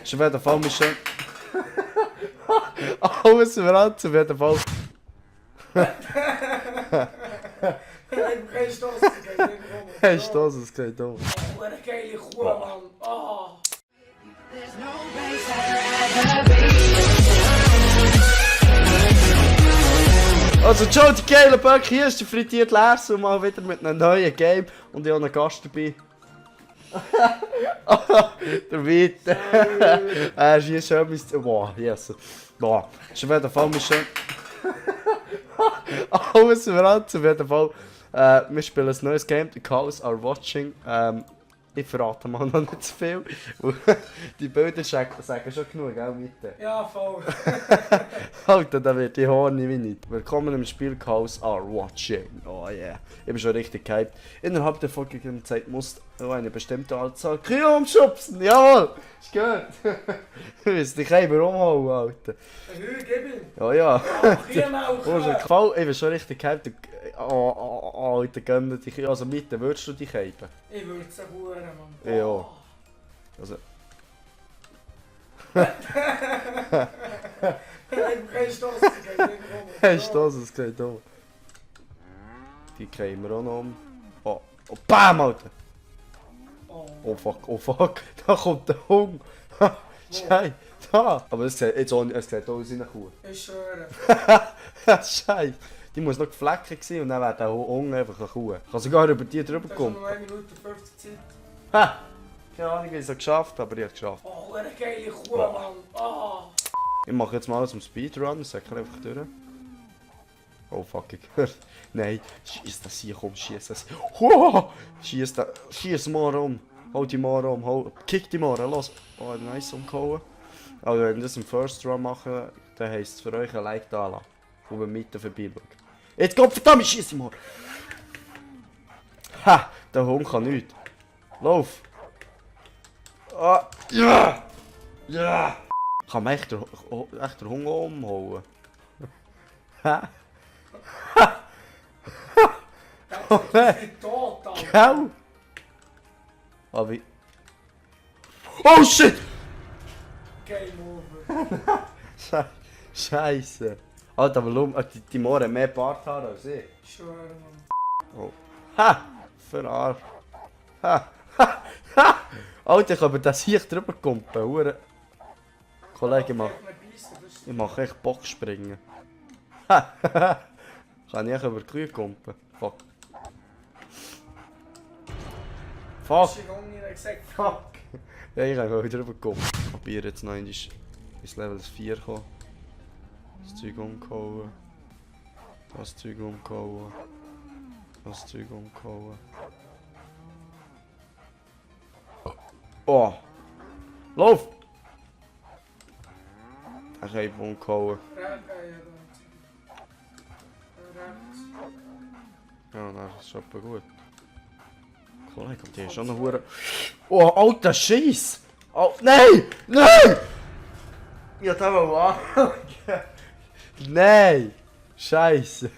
Ist auf jeden Fall mein schön. Alles verrannt, auf jeden Fall. Geen stoss, Hey, Stoss, es geht um. Oh, eine geile Kuh, Mann. Oh. Also, ciao, die geile Böcke, hier ist der frittierte Lars und mal wieder mit einem neuen Game. Und ich habe einen Gast dabei. Der Witte. Er ist hier schön mein... Boah, yes. Boah, ist auf jeden Fall mein schön... Alles verrannt, auf jeden Fall. Wir spielen ein neues Game, The Cows Are Watching. Ich verrate mal noch nicht zu viel. Die Bilder sagen schon genug, gell, Witte? Ja, voll. Alter, da wird die Horny wie nicht. Willkommen im Spiel Cows Are Watching. Oh yeah. Ich bin schon richtig gehypt. Innerhalb der folgenden Zeit muss eine bestimmte Anzahl Kühe umschubsen. Jawohl! Ist gut. Du wirst dich eben umhauen, Alter. Gib ihn. Ja, ja. Kühe melken. Ich bin schon richtig gehypt. Alter, gönn dich. Also Mitte, würdest du dich hypen? Ich würde es huren, Mann. Ja. Also... Kein Stoss, Hey, Stoss, es geht um. Die kriegen wir auch noch um. Oh, oh BAM, Alter! Oh fuck, da kommt der Hund! Scheiße, da! Aber es sieht auch nicht, es sieht aus wie eine Kuh. Ich schwöre. Scheiße! Die muss noch gefleckt sein und dann wird der Hund einfach eine Kuh. Ich kann sogar über die drüber Das ist kommen. noch 1 Minute 50 Zeit. Ha! Keine Ahnung, wie ich es geschafft habe, aber ich habe es geschafft. Oh, eine geile Kuh, Mann. Oh. Ich mache jetzt mal alles zum Speedrun, ich sage einfach durch. Oh fuck, ich höre. Nein, schieß das hier, komm, schieß das. Schieß mal um. Hol die mal um, kick die mal, los. Oh, nice umgehauen. Also wenn wir das im First Run machen, dann heisst es für euch ein Like da lassen. Und wir mitten vorbeischauen. Jetzt kommt verdammt, schieß mal! Ha, der Hund kann nichts. Lauf! Ah, ja! Ja! Kann man echt den Hund umhauen? Ha? Das ist tot, Alter. Gell? Ah, wie... Oh shit! Game over. Scheiße. Alter, warum? Die Moore haben mehr Barthaare als ich. Ich schwöre, Mann. Oh. Ha! Verarsch. Ha! Ha! Ha! Alter, ich kann über das hier drüber kumpen. Hure. Kollege, ich mache echt Boxspringen. Ha! Kann ich über die Kühe kumpen? Fuck. Fuck! Fuck! Ja, ich kann wieder drüber kumpen. Ich probiere jetzt noch ins Level 4 zu kommen. Das Zeug umgehauen. Das Zeug umgehauen. Das Zeug umgehauen. Oh! Lauf! Ich habe ihn umgehauen. Ja, das ist etwa gut. Kollege, die ist schon noch hure. Oh, alter Scheiß! Oh, nein! Nein! Ja, da war Nein! Scheiße!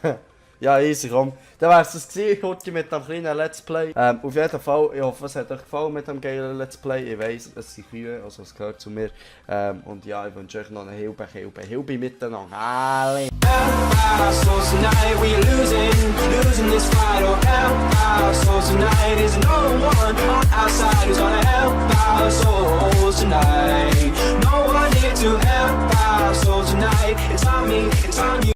Ja, easy, komm. Dann wär's das gewesen, heute mit dem kleinen Let's Play. Auf jeden Fall, ich hoffe, es hat euch gefallen mit dem geilen Let's Play. Ich weiss, es sind Kühe, also es gehört zu mir. Und ja, ich wünsche euch noch eine Hilbe miteinander. Alle!